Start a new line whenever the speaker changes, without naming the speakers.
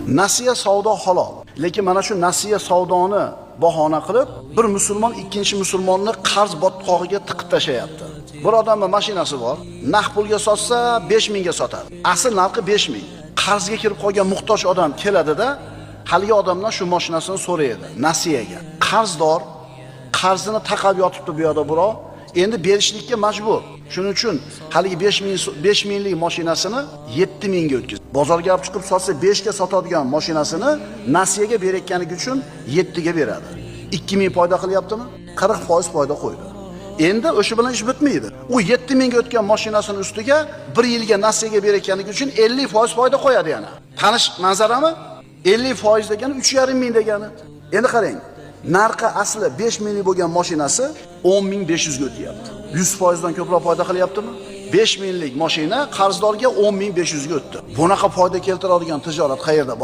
Nasiya savdo halol. Lekin mana shu nasiya savdoni bahona qilib, bir musulmon ikkinchi musulmonni qarz botqog'iga tiqib tashlayapti. Bir odamning mashinasi bor, naqd pulga sotsa 5000 ga sotadi. Asl narxi 5000. Qarzga kirib qolgan muhtoj odam keladida, haligi odamdan shu mashinasini so'raydi nasiyaga. Qarzdor qarzini taqab yotibdi bu yoqda birov, endi berishlikka majbur. Shuning uchun haligi 5000 lik mashinasini 7000 ga o'tkazdi. Bozorga olib chiqib sotsa 5 ga sotadigan mashinasini nasiyaga berayotganligi uchun 7 ga beradi. 2000 foyda qilyaptimi? 40% foyda qo'ydi. Endi o'sha bilan ish bitmaydi. U 7000 ga o'tgan mashinasini ustiga 1 yilga nasiyaga berayotganligi uchun 50% foyda qo'yadi yana. Tanish manzarami? 50% degani 3,5 ming degani. Endi qarang, narxi asli 5 minglik bo'lgan mashinasi 10.500 ga o'tyapti. 100% dan ko'proq foyda qilyaptimi? 5 minglik mashina qarzdorga 10.500 ga o'tdi. Bunaqa foyda keltiradigan tijorat qayerda bor?